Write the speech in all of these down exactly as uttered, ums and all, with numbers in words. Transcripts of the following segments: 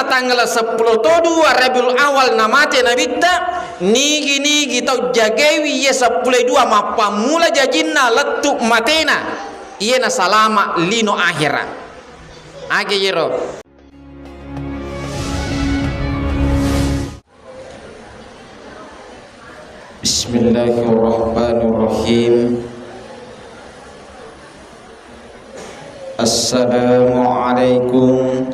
tanggal seppulo to dua Rabiul Awal namate Nabitta, nigi-nigi tau jagaiwi iye seppulo dua mappammula jajinna lettu matena, iye nasalama lino ahera. Age yero. Bismillahirrahmanirrahim. Assalamualaikum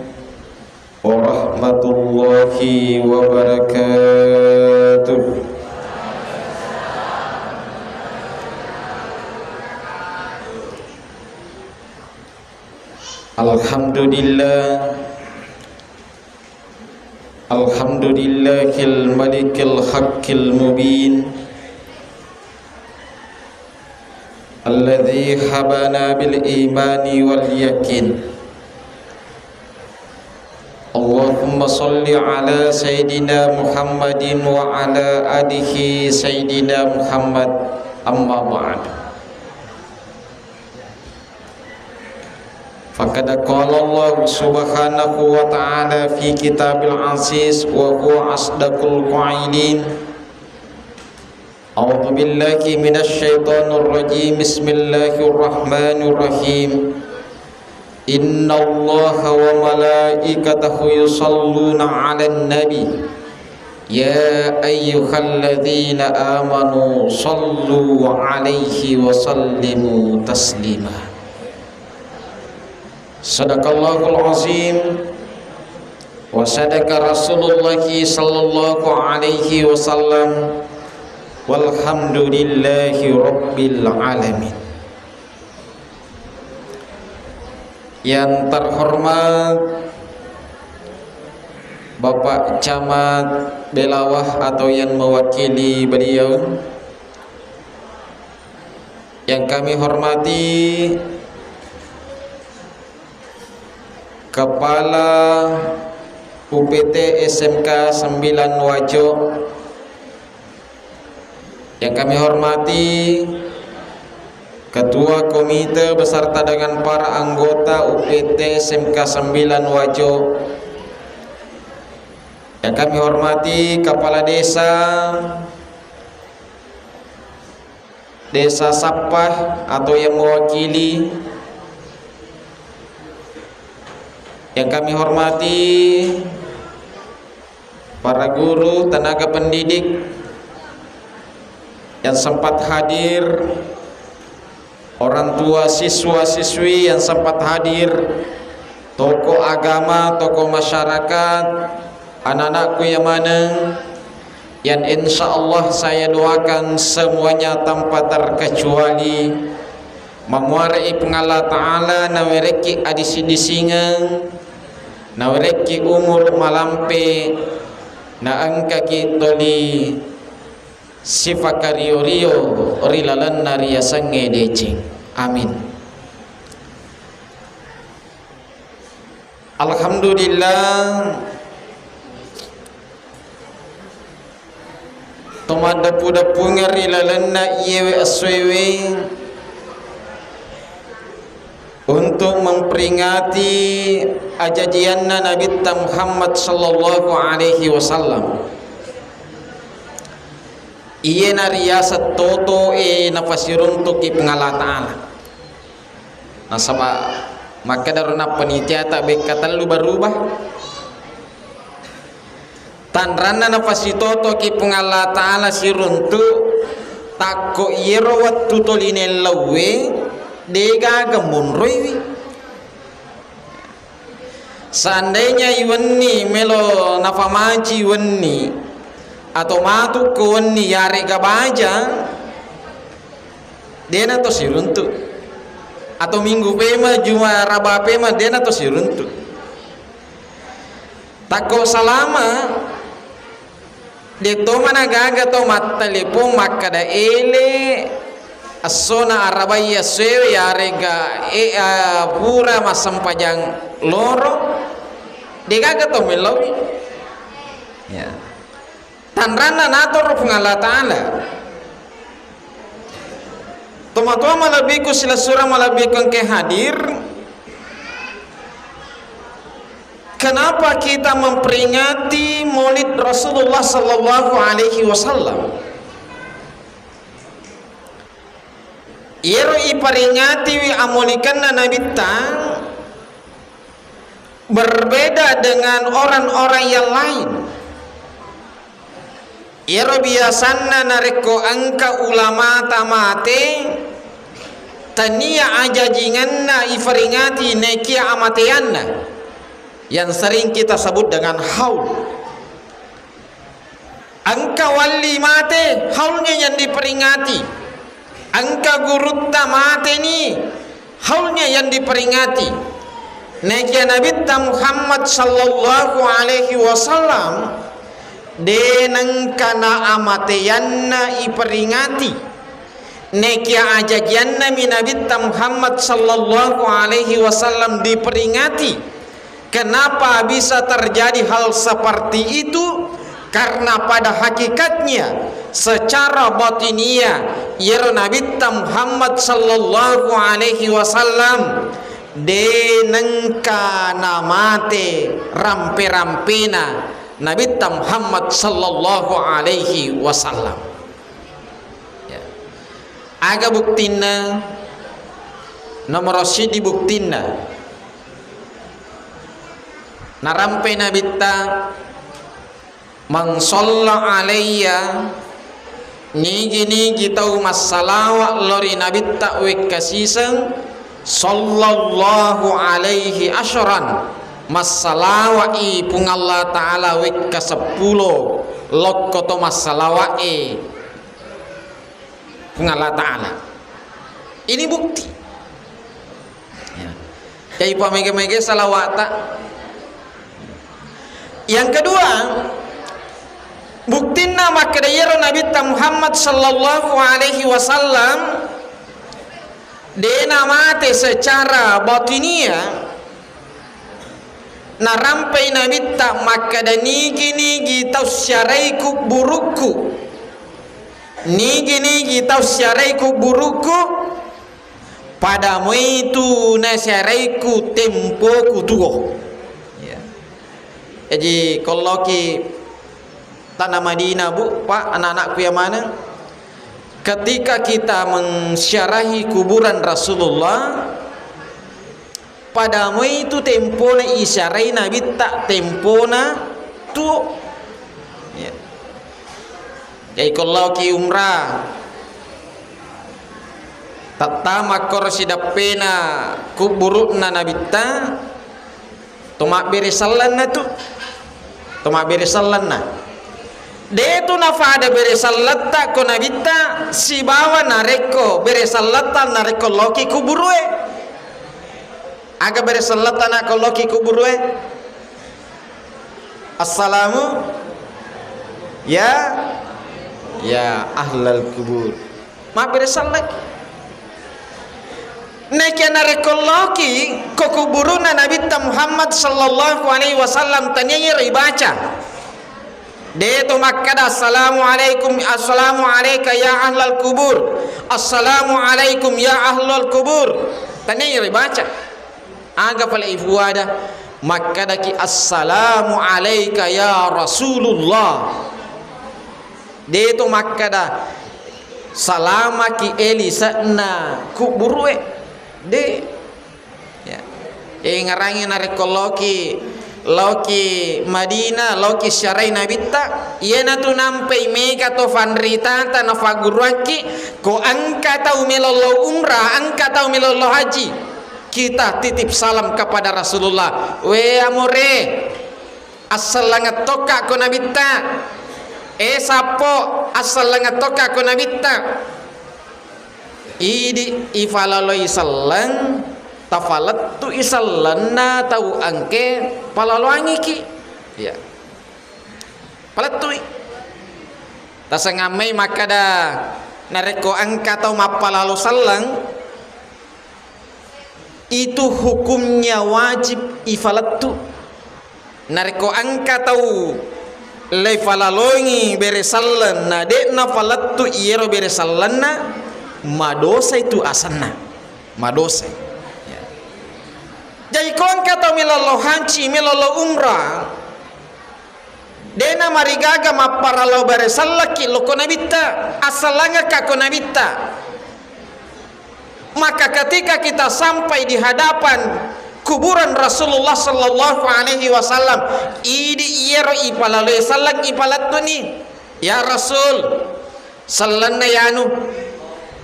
warahmatullahi wabarakatuh. Alhamdulillah. Alhamdulillahil malikil haqqil mubin. Alladzi habana bil imani wal yakin. Allahumma shalli ala Sayyidina Muhammadin wa ala alihi Sayyidina Muhammad. Amma ba'du. Faqad qala Allah subhanahu wa ta'ala fi kitabil aziz wa huwa asdaqul qailin. A'udzu billahi minasy syaithanir rajim. Bismillahirrahmanirrahim. Innallaha wa malaikatahu yusalluna 'alan nabi. Ya ayyuhalladzina amanu sallu 'alaihi wa sallimu taslima. Sadaqallahul azim. Wa sadaqa Rasulullah sallallahu alaihi wasallam. Walhamdulillahi rabbil alamin. Yang terhormat Bapak Camat Belawah atau yang mewakili beliau, yang kami hormati Kepala U P T S M K sembilan Wajo, yang kami hormati Ketua Komite beserta dengan para anggota U P T S M K sembilan Wajo, yang kami hormati Kepala Desa, Desa Sappah atau yang mewakili, yang kami hormati para guru, tenaga pendidik yang sempat hadir, orang tua siswa-siswi yang sempat hadir, tokoh agama, tokoh masyarakat, anak-anakku yang maneng, yang insya Allah saya doakan semuanya tanpa terkecuali, mamuarai Puang Allah Ta'ala nawerekki adisi-disingeng, nawerekki umur malampe, naengkaki toli sifakario-rio ri lalenna riasengnge deceng. Amin. Alhamdulillah, to maddeppu-deppungeng ri lalenna iyewe essoewe untuk memperingati ajajianna Nabitta Muhammad sallallahu alaihi wasallam. Iye nariaseng toto e napasiruntuki Puang Allah Ta'ala. Nasaba makkedaro nappa nitiata bekka tellu barubah. Tanranna napasitotoki Puang Allah Ta'ala siruntu, takko iyero wettu toli nellauwe, degaga monroiwi. Seandainya iwenni melo nafamaci wenni atau matu ko wenni yarega baja, dena to siruntu. Atau minggu pema, juma raba pema, dena to siruntu. Takko salama, de to mana gaga to mattelepon makkada ele essona arabai essoewe yarega e, a, pura massempajang loro, de gaga to mellaui. Ya. Tanranna natoro Puang Allah Ta'ala. Tomatoa malebbiku, silessureng malebbiku engke hadir. Kenapa kita memperingati Maulid Rasulullah sallallahu alaihi wasallam? Iyaro iperingatiwi amulikenna Nabitta berbeda dengan orang-orang yang lain. Iyaro biasanna narekko engka ulamata mate, tania ajajingenna iperingati nekia amateanna, yang sering kita sebut dengan haul. Engka walli mate, haulnya yang diperingati. Engka gurutta mateni, haulnya yang diperingati. Nekia Nabitta Muhammad sallallahu alaihi wasallam, de nengka na amateanna iperingati. Nekia ajajiannami Nabitta Muhammad sallallahu alaihi wasallam diperingati. Kenapa bisa terjadi hal seperti itu? Karena pada hakikatnya, secara batiniah, iyaro Nabitta Muhammad sallallahu alaihi wasallam de nengka namate rampe-rampena Nabitta Muhammad sallallahu alaihi wasallam. Ya. Aga buktinna? Nomoro siddi buktinna, narampe Nabitta, "Man shalla alayya," nigi-nigi tau massalawa lao ri Nabitta wekka siseng, "sallallahu alaihi asyran," massalawa'i Puang Allah Ta'ala wekka seppulo lokko to massalawa'e Puang Allah Ta'ala. Ini bukti. Ya. Jadi pamega-mega salawata. Yang kedua, buktinna makkeda iyaro Nabitta Muhammad sallallahu alaihi wasallam de namate secara batiniah, narampai Nabitta makkeda, "Nigi-nigi tau siarai kubburukku, nigi-nigi tau siarai kubburukku, pada muitu nasiaraiku tempoku tuo." Ya. Jaji, kolloki tana Madinah, Bu, Pak, anak-anakku yang mana? Ketika kita menziarahi kuburan Rasulullah, pada muitu tempona isiarai Nabitta, tempona tuo. Ya. Jadi, ko laoki umrah, tattama koro sideppena kuburu'na Nabitta, to mabbere sellenna tu. To mabbere sellenna. De tu nafada bere selletta ko Nabitta sibawa narekko bere selletta narekko loki kuburue. Aga bere selletta na ko loki kuburue? Assalamu ya, ya ahlal kubur. Mabbere sellaki. Naekia narekko loki ko kuburuna Nabitta Muhammad sallallahu alaihi wasallam, taniairo ibaca. De to makkada, "Assalamu alaikum, assalamu alaika ya ahlal kubur. Assalamu alaikum ya ahlal kubur." Taniairo ibaca. Aga pale ifuada, makkadaki, "Assalamu alaika ya Rasulullah." De to makkada, "Salamaki e lise'na kuburue." De. Ya. Ingerangi narekko loki, loki Madinah, loki siarai Nabitta, iyanatu nampai mega to fanritata nafagguruakki, ko engka tau melo lao umrah, engka tau melo lao haji. Kita titip salam kepada Rasulullah. We amore, assellengettokka ko Nabitta. E sappo, assellengettokka ko Nabitta. Idi ifalaloi selleng, tafalettui sellenna tau engke palaloangiki. Iya. Palettui. Tasengammai makkada narekko engka tau mappalalo selleng, itu hukumnya wajib ifalettu. Narekko engka tau leifalalongi bere selleng na de'na falettu iyero bere sellenna, madosa itu asenna. Madosa. Ya. Jadi Ko engka tau millau hanci, millau umrah, de'na marigaga mapparellau bere sellekki lokko Nabitta, assalangekka ko Nabitta. Maka ketika kita sampai di hadapan kuburan Rasulullah sallallahu alaihi wasallam, idi iyero ipalaloe selleng ipalettuni, "Ya Rasul, sellenna yanu.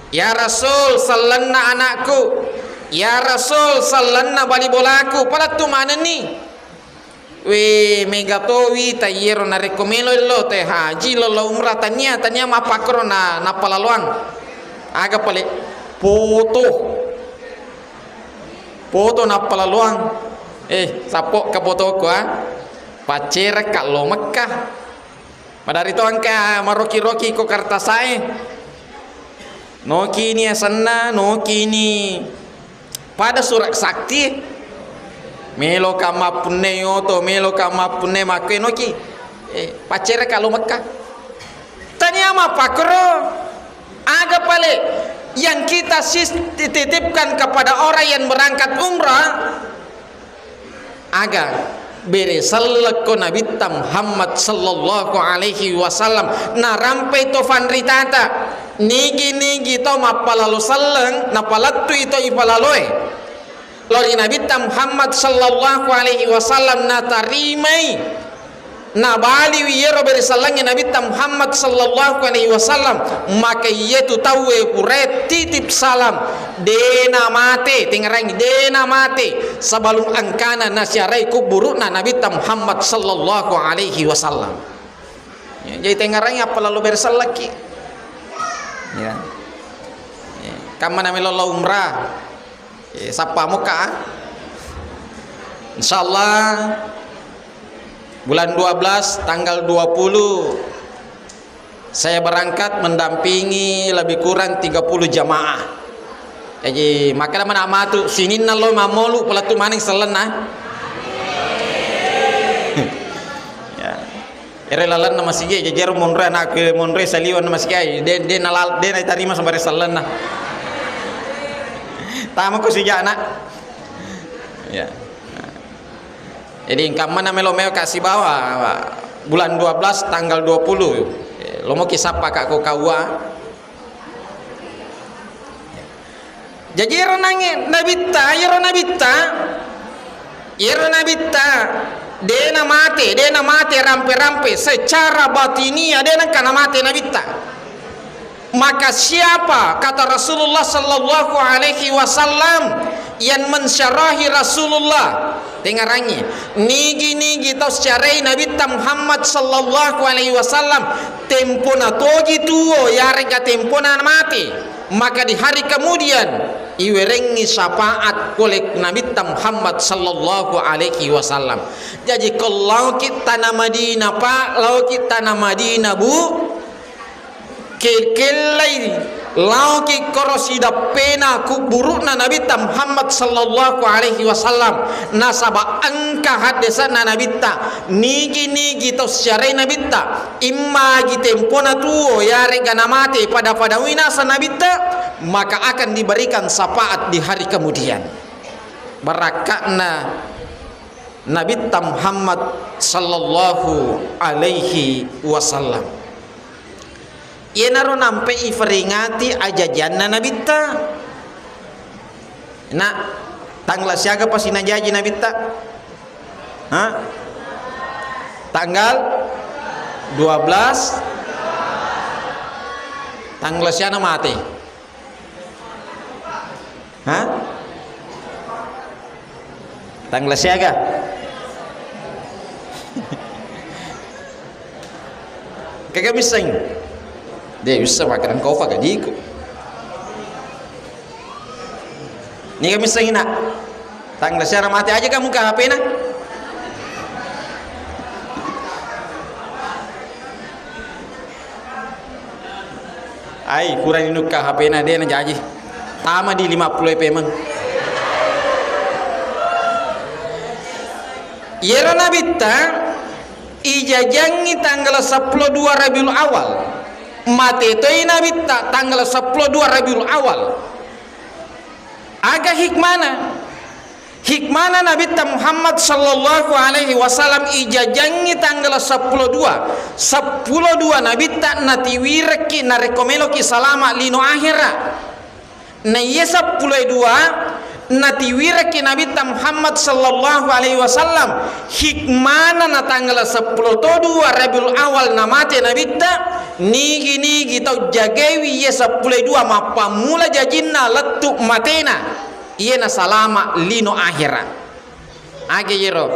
Ya Rasul, sellenna anakku. Ya Rasul, sellenna bali bolaku." Palettu manenni. We, mega towi ta iyero narekko melo ello te haji, lollo umrah, tania, tania mappakkoro na, nappalaloang. Aga pale? Poto. Poto nappalaloang. Eh, sappo ka potoko, ah. Paccerekka lo Mekkah. Maderri to engka maroki-roki ko kertasae. Noki ni asenna, noki ni pada surat sakti. Meloka mappunnai oto, meloka mappunnai makkue noki. Eh, paccerekka lo Mekkah. Tania mappakkoro. Aga pale yang kita sis-, titipkan kepada orang yang berangkat umrah? Aga, bere sellekko Nabitta Muhammad sallallahu alaihi wasallam, narampai to fanritata, nigi-nigi to mappalalo selleng, napalettui to ipalaloe lao ri Nabitta Muhammad sallallahu alaihi wasallam, natarimai, nabaliwi iyero bere sellengnge Nabitta Muhammad sallallahu alaihi wasallam, maka iyetu tauwe purae titip salam, de'na mate, tengngerangi, de'na mate sebelum engkana nasiarai kubburu'na Nabitta Muhammad sallallahu alaihi wasallam. Ya, jadi tengngerangi appalalo bere sellekki. Ya. Ya. Kammana melo lao umrah. Eh, sappa mokka, ah. Insyaallah bulan dua belas tanggal dua puluh saya berangkat mendampingi lebih kurang tiga puluh jamaah. Jadi, makkeda mana matu sininna lo mammolu palettu maneng sellenna. Ya. Ere lalenna masigi, jajero monroe anakku, monroe saliwenna masigi, de, de nalal-, de naitarima sembare sellenna. Tama ko sijana. Ya. Jadi, engka mana melo meo ka sibawa bulan dua belas tanggal dua puluh. Lomoki sappa ka ko kaua. Jaji ero nangnge Nabitta, ero Nabitta, ero Nabitta, de'na mate, de'na mate rampe-rampe secara batinia, de'na engka namate Nabitta. Maka siapa, kata Rasulullah sallallahu alaihi wasallam, yang mensyarahi Rasulullah, tengngerangi, nigi-nigi tau siarai Nabitta Muhammad sallallahu alaihi wasallam, tempona togi tuo, yarega tempona mate, maka di hari kemudian iwerengngi syafaat oleh Nabitta Muhammad sallallahu alaihi wasallam. Jaji, ko laoki tana Madinah, Pak, laoki tana Madinah, Bu, Ke-, kellai laoki koro sidappena kubburu'na Nabitta Muhammad sallallahu alaihi wasallam, nasaba engka haddese'na Nabitta, nigi-nigi tau siarai Nabitta, immagi tempona tuo yarega namate pada-pada winasa Nabitta, maka akan diberikan syafaat di hari kemudian. Barakka'na Nabitta Muhammad sallallahu alaihi wasallam. Iyanaro nampai iperingati ajajianna Nabitta. Na, tanggal siaga pasi najaji Nabitta? Ha? Tanggal dua belas. Tanggal siana mate? Ha? Tanggal siaga? Kega misseng? De, bisa makan kofa gajiku. Ni kami misseng, Nak. Tanggal siaga mate aja kamu ke H P-na? Ai, purani nukka H P-na, de najaji. Tama di lima puluh P M. Iyaro Nabitta ijajangi tanggal seppulo dua Rabiul Awal. Mate toi Nabitta tanggal seppulo dua Rabiul Awal. Aga hikmana? Hikmana Nabitta Muhammad sallallahu alaihi wasallam ijajangngi tanggal seppulo dua. Seppulo dua Nabitta natiwirekki narekko meloki salama lino ahera. Na iye seppulo dua natiwirekki Nabitta Muhammad sallallahu alaihi wasallam. Hikmana na tanggal seppulo to dua Rabiul Awal namate Nabitta, nigi-nigi tau jagaiwi iye seppulo dua mappammula jajinna lettu matena. Iyena salama lino ahera. Age yero?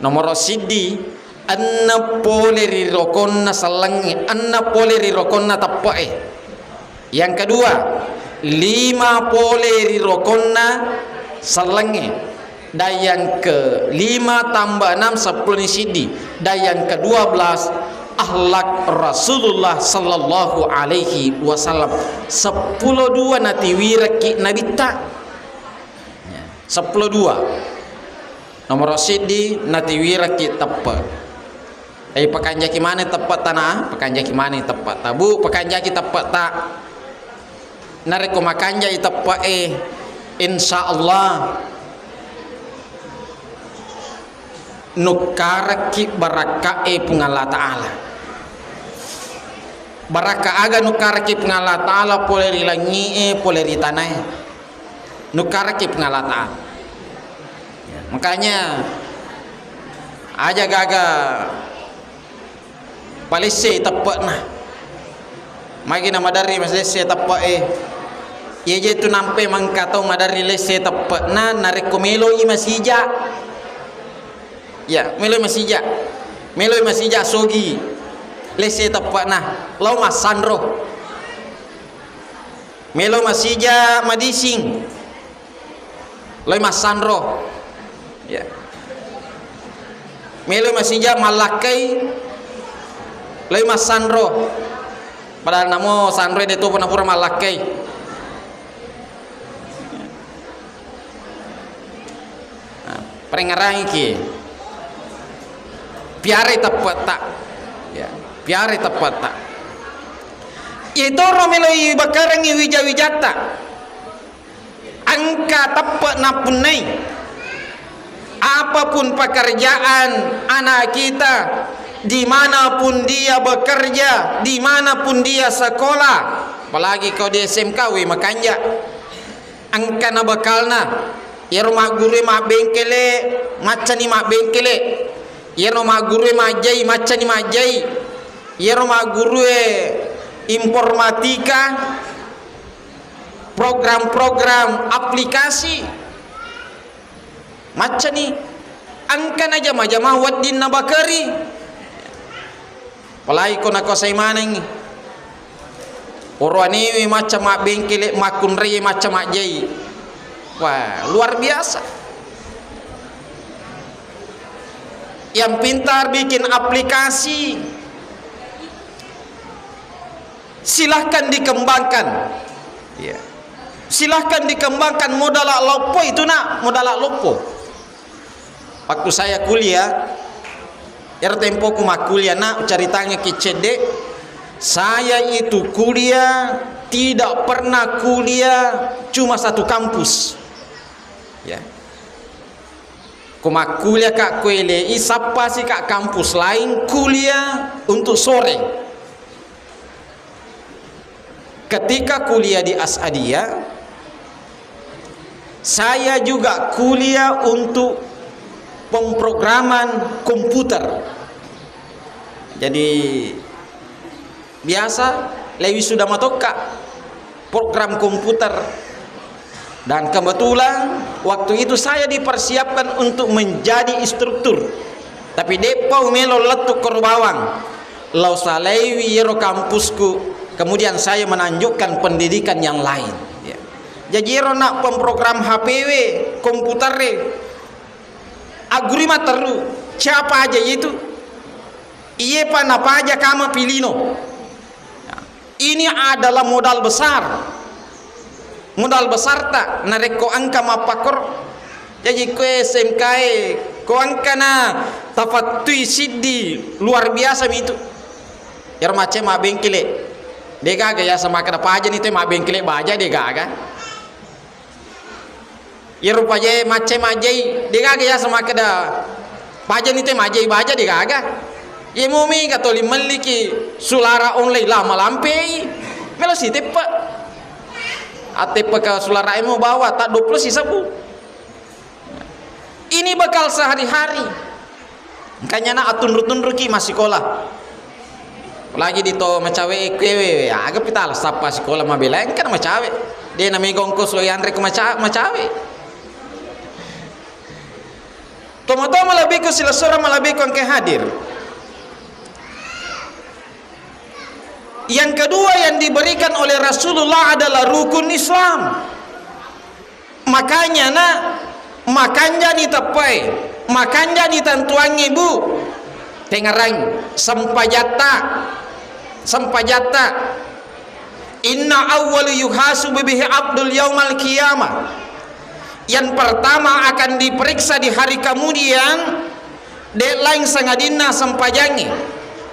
Nomoro siddi, enneng pole ri rokonna sellengnge, enneng pole ri rokonna teppe'e. Yang kedua, lima pole ri rokonna sellengnge. Dan yang kelima tambah enam, seppulo ni siddi. Dan yang kedua belas, akhlak Rasulullah sallallahu alaihi wasallam. Seppulo dua natiwirekki Nabitta. Ya, seppulo dua. Nomoro siddi natiwirekki teppe. Eh, pakanjaki maneng teppe tana, pakanjaki maneng teppe ta. Bu, pakanjaki teppe ta. Narekko makanjai teppe e, insya Allah nukkarekki barakka e Puang Allah Ta'ala. Barakka aga nukkarekki Puang Allah Ta'ala pole ri langi e, pole ri tana e? Nukkarekki Puang Allah Ta'ala. Makanya aja gaga palesse teppe'na. Magi na maderri malesse teppe'e. Iye je tu nampe mangka tau maderri lesse teppe'na narekko meloi masija. Ya, meloi masija. Meloi masija sogi lesse teppe'na. Lao massanro. Melo masija madising, loi massanro. Ya. Melo masija mallakkai, loi massanro. Padahal namo sanro de topa napura mallakkai. Nah, parengngerangiki. Piarai teppetta. Ya, piarai teppetta. Itoro meloi bakarengngi wija-wijatta. Engka teppe nappunnai. Apapun pekerjaan anak kita, dimanapun dia bekerja, dimanapun dia sekolah, apalagi kau di S M K, we makanja. Engkana bekalna, iyaro maggurue mabbengkele, maccani mabbengkele, iyaro maggurue majjai, maccani majjai, iyaro maggurue informatika, program-program aplikasi, maccani, engkana jama-jama wedding nabakeri. Apalagi ko nakuasai manengngi. Oroanewe macca mabbengkele, makkunraie macca majjai. Wah, luar biasa. Yang pintar bikin aplikasi, silahkan dikembangkan. Ya. Silahkan dikembangkan, modala loppo itu, nak, modala loppo. Waktu saya kuliah, ero tempoku makkuliah, nak, caritangekki cedde, saya itu kuliah tidak pernah kuliah cuma satu kampus. Ya. Ko makkuliah ka ko ele i, sappa si ka kampus lain kuliah untuk sore. Ketika kuliah di As'adiyah, saya juga kuliah untuk pemrograman komputer. Jadi, biasa, lewi sudah matokka program komputer. Dan kebetulan, waktu itu saya dipersiapkan untuk menjadi instruktur. Tapi deppa umelo lettu koro bawang. Lao salaiwi iyaro kampusku, kemudian saya melanjutkan pendidikan yang lain. Ya. Jaji iyaro nak pemrogram H P W, komputer e, aggurui matteru, siapa aja itu? Iye pa napaja kama pilino. Ini adalah modal besar. Modal besarta narekko engka mappakkoro. Jaji ko S M K e, ko engkana tafattui siddi, luar biasa mitu. Iyaro macca mabbengkele. De gaga yaseng makkeda pajani te mabbengkele baja, de gaga. Iyaro pajae macca majjai, degaga yaseng makkeda pajani te majjai baja, degaga. Iye mumi ga toli melliki sulara online la malampei, melo siteppe. Atteppeka sulara emo bawa ta dua puluh sisebbu. Ini bekal sehari-hari. Makanya na atunru-tunruki massikola. Apalagi di to macawe e kuewe, aga pitala sappa sikola mabela, engka na macawe. De na mega ongkoso yanre ko maca-, macawe. Tomatoa malebbiku silessureng malebbiku engka hadir. Yang kedua yang diberikan oleh Rasulullah adalah rukun Islam. Makanya na, makanjani teppai, makanjani tantuangngi, Bu. Tengerang, sempajatta, sempajatta. Inna awwalu yuhasabu bihi abdul yaumal qiyamah. Yang pertama akan diperiksa di hari kemudian, de laing sangadinna sempajangnge.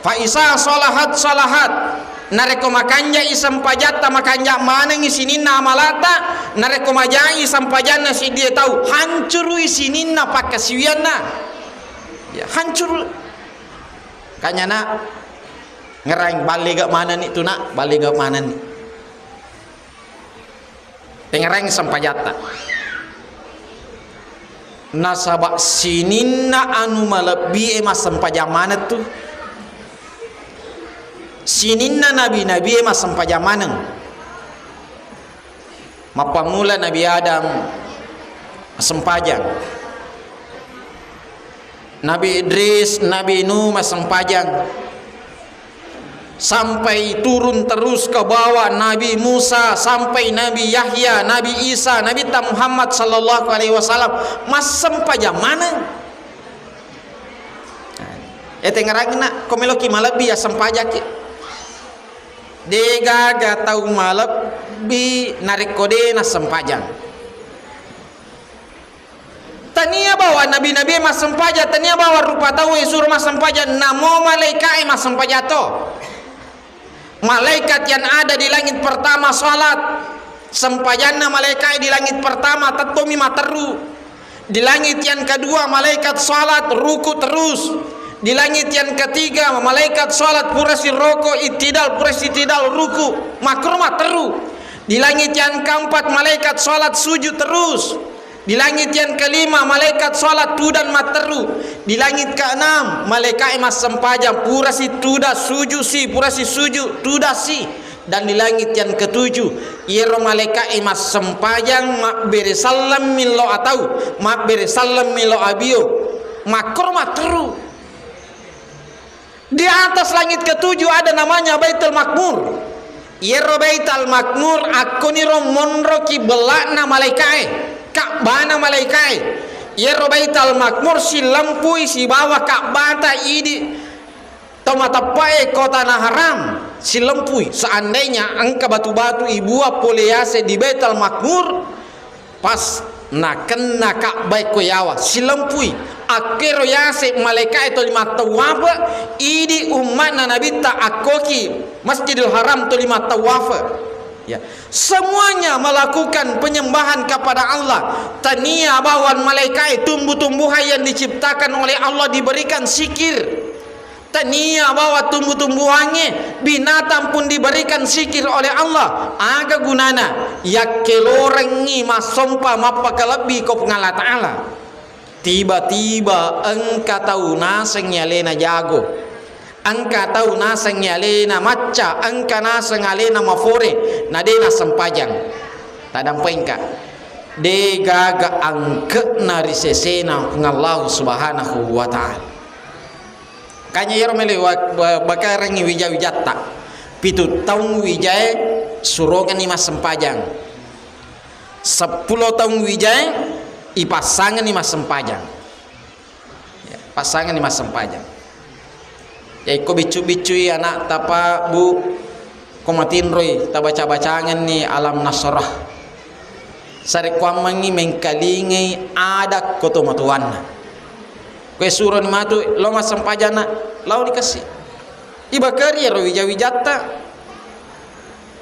Fa isa salahat salahat. Narekko makanjai sempajatta, makanja manengngi sininna amalata. Narekko majai sempajanna siddie tau, hancurui sininna pakkasiwianna. Ya, hancur. Kanyana ngerang ballega manenni tu, Nak, ballega manenni. Tengerangngi sempajatta. Nasaba sininna anu malebbie massempajang maneng tu. Sininna nabi-nabie massempajang maneng. Mappammula Nabi Adam massempajang. Nabi Idris, Nabi Nuh massempajang. Sampai turun terus ke bawah Nabi Musa, sampai Nabi Yahya, Nabi Isa, Nabi Muhammad sallallahu alaihi wasallam massempajang maneng. E tengerangngi, Nak, ko meloki malebbi ya sempajaki. Degaga tau malebbi narekko de nassempajang. Tania bawa nabi-nabi massempajang, tania bawa rupa tau e suro massempajang, namo malaika e massempajang to. Malaikat yang ada di langit pertama salat, sempajanna malaika e di langit pertama tettomi materru. Di langit yang kedua malaikat salat ruku terus. Di langit yang ketiga malaikat salat purasi roko, itidal, purasi itidal, ruku, makroma terru. Di langit yang keempat malaikat salat sujud terus. Di langit yang kelima, malaikat salat tudang matteru. Di langit keenam, malaikat e massempajang, purasi tudang sujud si, purasi sujud tudang si. Dan di langit yang ketujuh, iyaro malaikat e massempajang, mabbere sallam millo atau, mabbere sallam millo abio, makkoro matteru. Di atas langit ketujuh ada namanya Baitul Makmur. Iyaro Baitul Makmur akkoniro monroki bella'na malaikae, Ka'bana malaikae. Iyaro Baitul Makmur silempui sibawa Ka'bata idi to mateppe'e kotana haram, silempui. Seandainya engka batu-batu ibuang pole yase di Baitul Makmur, pas nakenna Ka'bah ko yawa, silempui. Akkero yase malaikae toli mattawafa, idi umma'na Nabitta akkoki Masjidil Haram toli mattawafa. Ya, semuanya melakukan penyembahan kepada Allah. Tania bawang malaikae, tumbuh-tumbuhan yang diciptakan oleh Allah diberikan zikir. Tania bawang tumbuh-tumbuhangnge, binatang pun diberikan zikir oleh Allah. Aga gunana? Yakkelorengngi massompa mappakalebbi ko Puang Allah Ta'ala. Tiba-tiba engka tau nasengngi alena jago, engka tau nasengngi alena macca, engka naseng alena mafore, na de nassempajang. Tadampai engka. De gaga angke'na ri sesena Puang Allah Subhanahu wa Ta'ala. Kanya iyaro mele wa-, wa-, bakarengngi wija-wijatta. Pitu taung wijae surongenni massempajang. Seppulo taung wijae ipassangenni massempajang. Ya, passangenni massempajang. Ya, ikko biccu-biccui ana'ta, Pak, Bu, ko matinroi, tabaca-bacangenni Alam Nasrah. Sarekkuammengngi mengkalingai ada ko tomatoanna. Koe suroni matu lao massempajanna, laoni kasi. Ibakari ero wija-wijatta.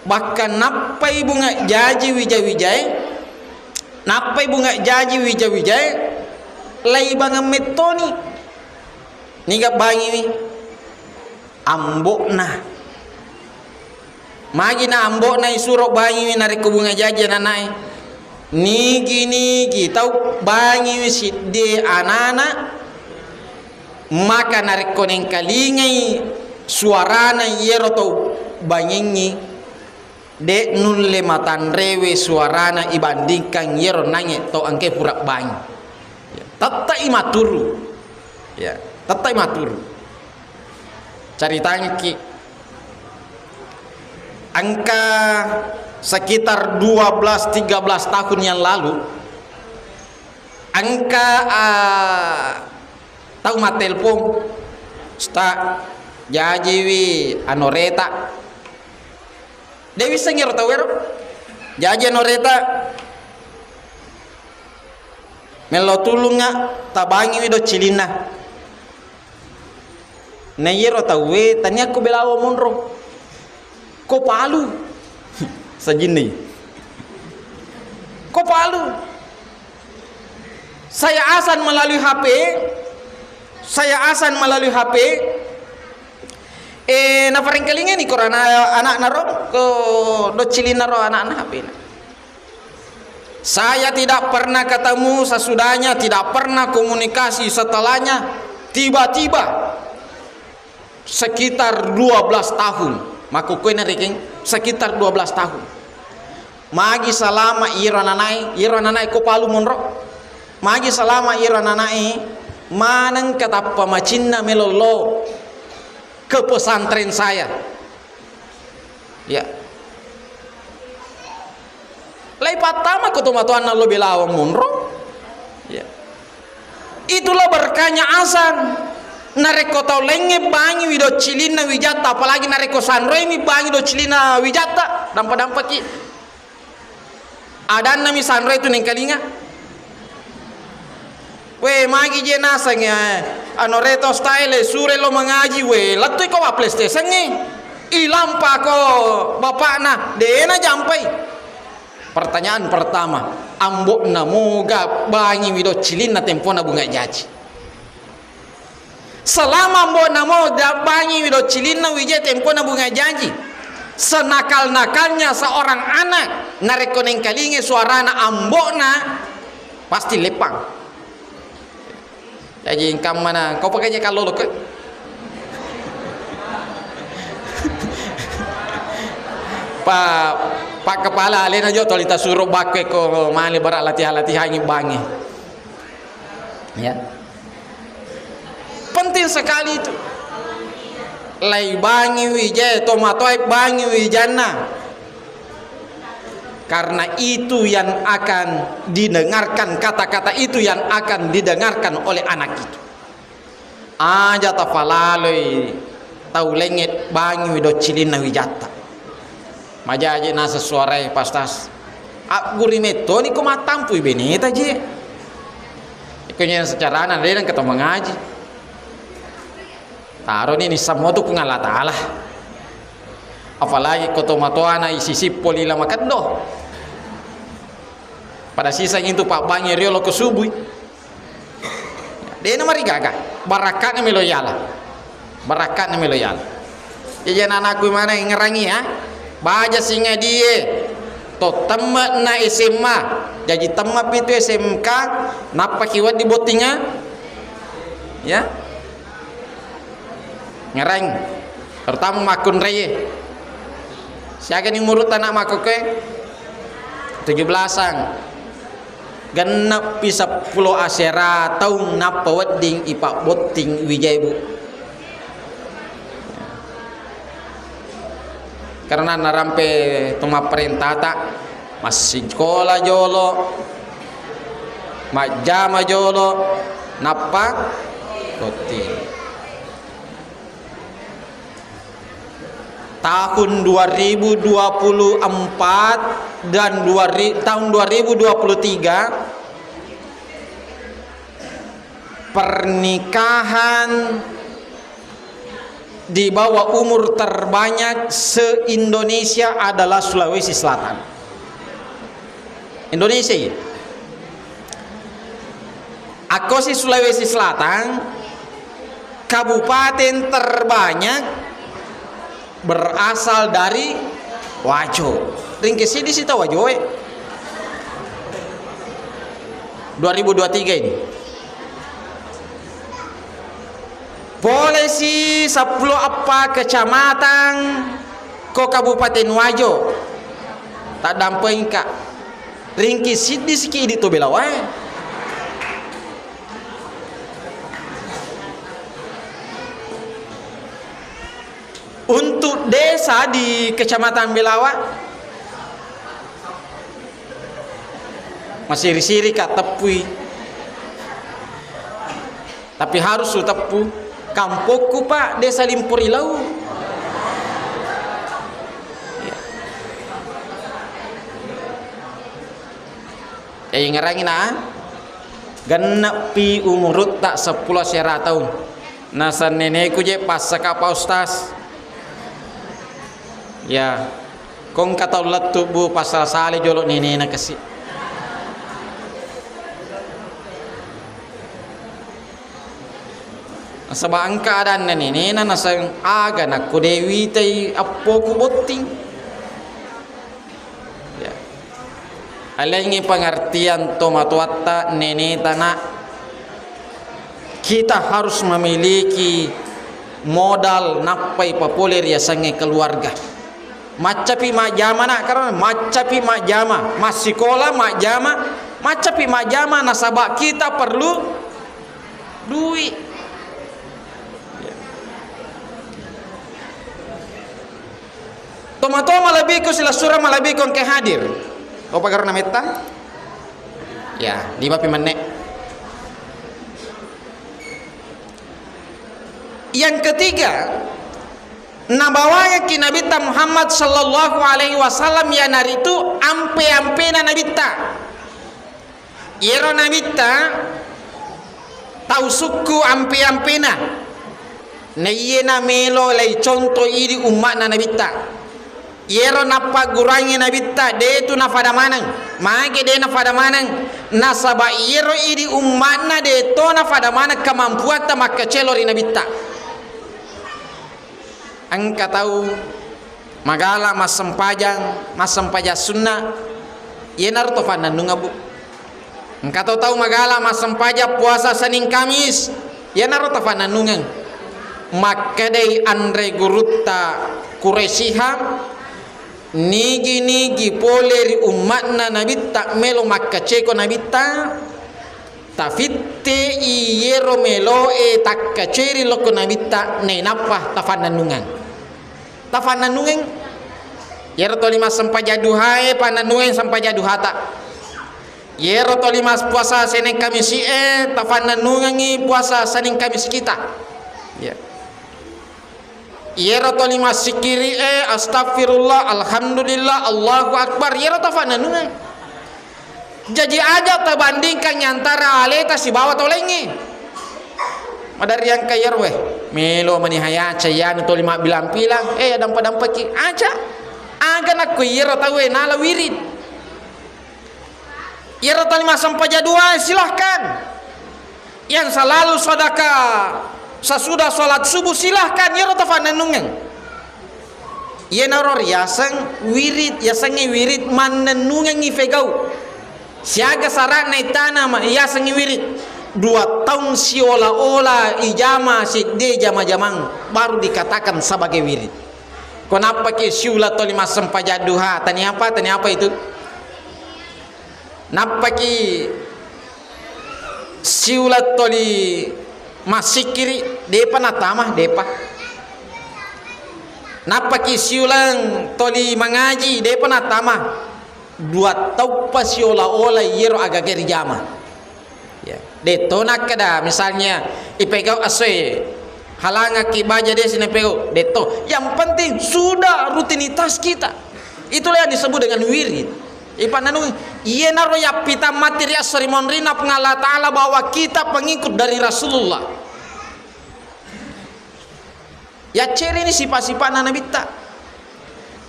Bahkan nappai bunga jaji wija-wijae, Nappai bunga jaji wija-wijae, laibangeng mettoni. Niga bangiwi? Ambo'na. Magi na ambo'na isuro bangiwi narekko bunga jaji ananae? Nigi-nigi tau bangiwi siddie anana, maka narekko nengkalingai suarana iyero tau bangengngi, de' nulle matanrewe suarana ibandingkan iyero nange tau engkae pura bangi. Ya, tette'i maturu. Ya, tette'i maturu. Caritangki, engka sekitar dua belas tiga belas tahun yang lalu, engka, ah, tau mattelpong, "Sta, jajiwi anoreta." De' wissengngi ero tau ero. "Jaji anoreta, mello tulungnga, tabangiwi doccilinna." Na iyero tauwe tania ko belawa monro. Ko palu. Sajinni. Ko palu. Saya asan melalui H P. Saya asan melalui H P. Eh, naparengkalingani ko rana anakna ro, ko doccilinna ro anakna H P-na. Saya tidak pernah ketemu sesudahnya, tidak pernah komunikasi setelahnya. Tiba-tiba, sekitar dua belas tahun, makkukkue narekeng, sekitar dua belas tahun. Magi salama iro ananae, iro ananae ko palu monro. Magi salama iro ananae, maneng katappa macinna melollo ke pesantren saya. Ya. Lai pattama ko tomatoanna lo Belawang monro. Ya. Itulah berkahnya asan. Narekko tau laingnge bangiwi doccilinna wijatta, apalagi narekko sanroimi bangi doccilinna wijatta, dampa-dampaki. Adanna mi sanroi tu nengkalinga. We, magi je naseng, eh, anu reto style, sure lo mengaji, we, lettu ko wa PlayStation e. Ilampa ko bapakna, dena jampai. Pertanyaan pertama, ambo'na moga bangi wido cilinna tempona bunga jaji. Selama ambo'na mo da-, bangi wido cilinna wije tempona bunga jaji. Senakal-nakalnya seorang anak, narekko nengkalinge suarana ambo'na, pasti leppang. Jaji engka mana, kau pakai je kalloloke. Pa, Pak Kepala, alena jo toli tasuro bakke ko male bara latihan-latihan bangi. Ya. Penting sekali itu. Lai bangi wije, tomatoai bangi wijanna. Karena itu yang akan didengarkan, kata-kata itu yang akan didengarkan oleh anak itu. Aja tafalaloi tau lengnge bangiwi doccilinna wijatta. Majaji naseng suarae, Pastas. Agguri mettoni ko mattampui beneta je. Iko nyena secarana de nengka to mangaji. Taroni nissammo tu Puang Allah Ta'ala. Apalagi ko tomatoana isisippo lila makeddo. Pada siseng itu pabbangi riolo ko subui. Dena marigaga. Barakka'na melo yala. Barakka'na melo yala. Jaji anakku mana ngerangi ya. Baja singadie. To temme'na S M A. Jaji temme'pi tu S M K. Nappaki wedding bottinga. Ya. Ngereng, terutama makkunraie. Siagani umurutta anak makkokkoe? Tujuh belasan. Genneppi seppulo asera taung nappa wedding ipabbotting wijae, Bu. Karena narampe to mapparentata, massikola jolo, majjama jolo, nappa botting. Tahun dua ribu dua puluh empat dan dua ri-, tahun dua ribu dua puluh tiga, pernikahan di bawah umur terbanyak se-Indonesia adalah Sulawesi Selatan. Indonesia, iya. Akkosi Sulawesi Selatan, kabupaten terbanyak berasal dari Wajo. Ringki siddi sita Wajoe. Dua ribu dua tiga ini. Polesi seppulo eppa kecamatan ko Kabupaten Wajo. Taddampengka. Ringki siddi siki idi to Belawae. Untuk desa di Kecamatan Belawa, masiri-siri ka teppui. Tapi harus uteppu, kampokku, Pak, Desa Limpurilau. Ya, ingerangi na, genneppi umurutta seppulo asera taung. Nasenneneku je passaka, Pak Ustaz. Ya, kongka tau lettu, Bu, passala-sala jolo nenena kasi. Nasaba engka adanna nenena naseng aga nakko de witai appoku botting. Ya. Alengngi pengertian tomatoatta, neneta, nak. Kita harus memiliki modal nappai papole riasengnge keluarga. Maccapi majjama, nak, karena maccapi majjama, massikola majjama, maccapi majjama nasaba kita perlu duit. Tomatoa malebbiku, silessureng malebbiku engka hadir. Opa garona metta? Ya, lima pi menne. Yang ketiga, nabawangekki Nabitta Muhammad sallallahu alaihi wasallam, iyanaritu ampe-ampena Nabitta. Iyaro Nabitta tau sukku ampe-ampena. Naiyena melo lei contoh idi umma'na Nabitta. Iyaro nappaggurangngi Nabitta, detu nafada maneng. Magi de nafada maneng? Nasaba iyaro idi umma'na de to nafada maneng kemampuatta makkacelo ri Nabitta. Engka tau magala massempajang, massempajang sunna, iyanaro to fannannungeng, Bu. Engka to tau magala massempajang puasa Senin Kamis, iyanaro to fannannungeng. Makkedai anre gurutta Quraisyiha, nigi-nigi pole ri umma'na Nabitta melo makkaceko Nabitta, tafitte iyero meloe takkaceri lokko Nabitta, nainappa tafannannungeng. Tafannannungeng. Iyero toli massempajang duhae, pannannungeng sempajang duhata. Iyero toli mas-, puasa Senin Kamisi e, tafannannungengi puasa Senin Kamisi kita. Ya. Iyero toli massikiri e, astagfirullah, alhamdulillah, Allahu akbar, iyero tafannannungeng. Jaji aja tabandingkan antara aleta sibawa tau laingnge. Maderri engka iyero, weh, melo mani hayaca iyanu toli mabbilang-pilang, eh, dampa-dampaki aja. Aga nakko iyero tauwe nala wirid. Iyaro toli massempajang dua, silahkan. Yang selalu sedekah sesudah sholat subuh, silahkan. Iyaro tafannennungeng. Iyanaro riaseng wirid, yasengnge wirid mannennungengngi fegau. Siaga sara'na itana ma-, yasengnge wirid. Dua taung siola-ola ijama sidde jama-jamang, baru dikatakan sebagai wirid. Ko nappaki siula toli massempajang duha, taniapa, taniapa itu? Nappaki siula toli massikkiri, depa natama, depa. Nappaki siulang toli mangaji, depa natama. Dua tauppa siola-ola iyero agaga rijama. Ya. Detto nakkeda, misalnya, ipegau asoe, halangakki baja desi napegau, detto. Yang penting sudah rutinitas kita. Itulah yang disebut dengan wirid. Ipannanui, iyenaro yappitang mati ri esso ri monrinna Puang Allah Ta'ala bahwa kita pengikut dari Rasulullah. Yaccerini sipa-sipana Nabitta.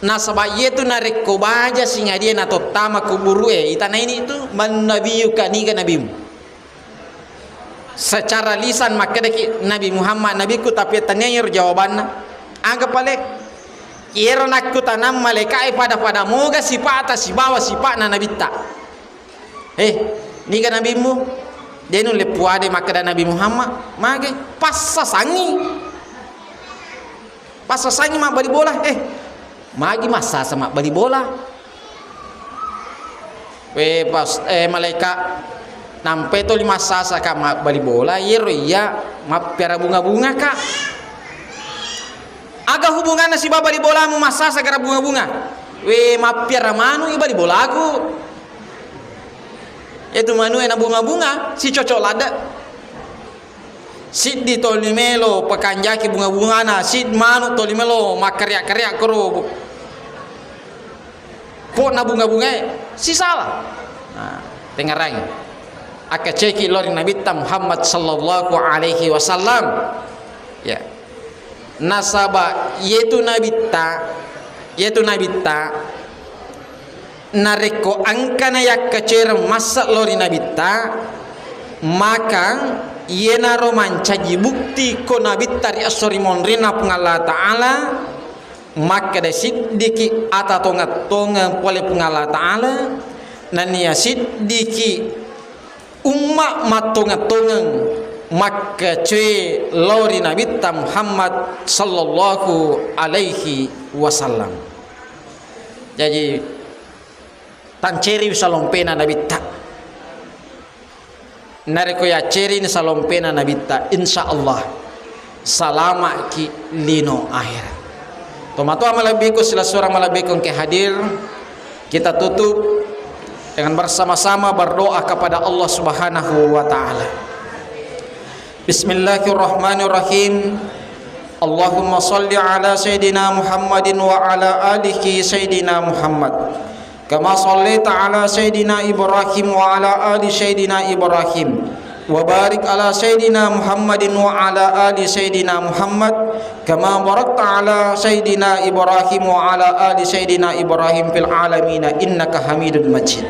Nasaba iyetu narekko baja singadie natottama kuburu'e, itanaini tu, "Man nabiyuka, niga nabimu?" Secara lisan makkedaki Nabi Muhammad nabikku, tapi tania iyaro jawabanna. Aga pale? Iyaro nakkutanang malaika'e pada-pada moga sipa'ta sibawa sipa'na nabitta. Eh, niga nabimmu? De nulle puade makkeda Nabi Muhammad, mage? Passasangi. Passasangi mabbali bola. Eh, magi massasa mabbali bola? We pas, eh, malaika, nampe toli massasa ka mabbali bola, iyero iya mappiara bunga-bunga ka. Aga hubunganna sibawa bali bolamu massasa gara bunga-bunga? We, mappiara manu i bali bolaku. Itu manu e na bunga-bunga, si cocok ladde. Siddi toli melo pekanjaki bunga-bungana, sid manu toli melo makkaria-karia koro. Pokna bunga-bungae sisala. Nah, tengarangi. Akkaceki lori Nabitta Muhammad sallallahu alaihi wasallam. Ya. Nasaba yetu Nabitta, yetu Nabitta, narekko engkana yakkacereng massa lori Nabitta, maka yenaro mancaji bukti ko Nabitta ri esso ri monrinna Puang Allah Ta'ala, makkeda siddiki ata tongeng-tongeng pole Puang Allah Ta'ala, nennia siddiki umma mattongeng-tongeng makkacoe lao ri Nabitta Muhammad sallallahu alaihi wasallam. Jaji, tanceriwi salompena Nabitta. Narekko yaccerini salompena Nabitta, insya Allah salama'ki lino akhirat. Tomatoa malebbiku, silessureng malebbiku engke hadir, kita tutup dengan bersama-sama berdoa kepada Allah Subhanahu wa Ta'ala. Bismillahirrahmanirrahim. Allahumma salli ala Sayyidina Muhammadin wa ala alihi Sayyidina Muhammad. Kama sallaita ala Sayyidina Ibrahim wa ala ali Sayyidina Ibrahim. Wa barik ala Sayyidina Muhammadin wa ala ali Sayyidina Muhammad. Kama barakta ala Sayyidina Ibrahim wa ala ali Sayyidina Ibrahim fil alamina innaka Hamidun Majid.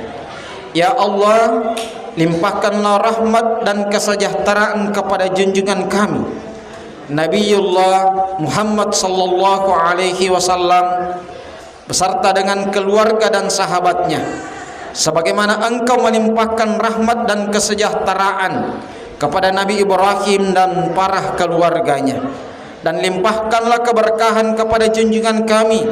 Ya Allah, limpahkanlah rahmat dan kesejahteraan kepada junjungan kami, Nabiullah Muhammad sallallahu alaihi wasallam, beserta dengan keluarga dan sahabatnya, sebagaimana Engkau melimpahkan rahmat dan kesejahteraan kepada Nabi Ibrahim dan para keluarganya. Dan limpahkanlah keberkahan kepada junjungan kami,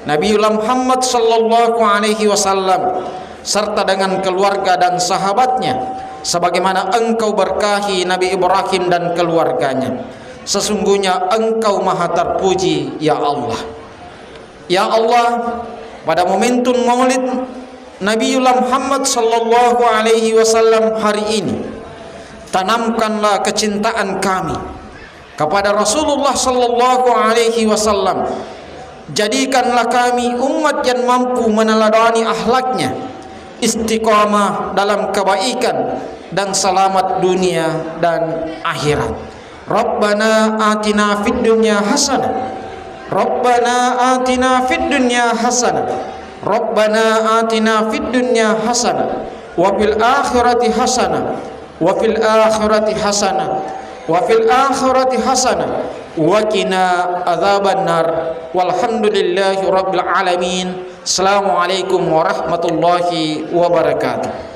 Nabiullah Muhammad sallallahu alaihi wasallam, serta dengan keluarga dan sahabatnya, sebagaimana Engkau berkahi Nabi Ibrahim dan keluarganya. Sesungguhnya Engkau Maha Terpuji, ya Allah. Ya Allah, pada momentum Maulid Nabiullah Muhammad sallallahu alaihi wasallam hari ini, tanamkanlah kecintaan kami kepada Rasulullah sallallahu alaihi wasallam. Jadikanlah kami umat yang mampu meneladani akhlaknya, istiqamah dalam kebaikan, dan selamat dunia dan akhirat. Rabbana atina fid dunya hasanah. Rabbana atina fid dunya hasanah. Rabbana atina fid dunya hasanah. Wa fil akhirati hasanah. Wa fil akhirati hasanah. Wa fil akhirati hasanah. Wa qina adzabannar. Walhamdulillahi rabbil alamin. Assalamualaikum warahmatullahi wabarakatuh.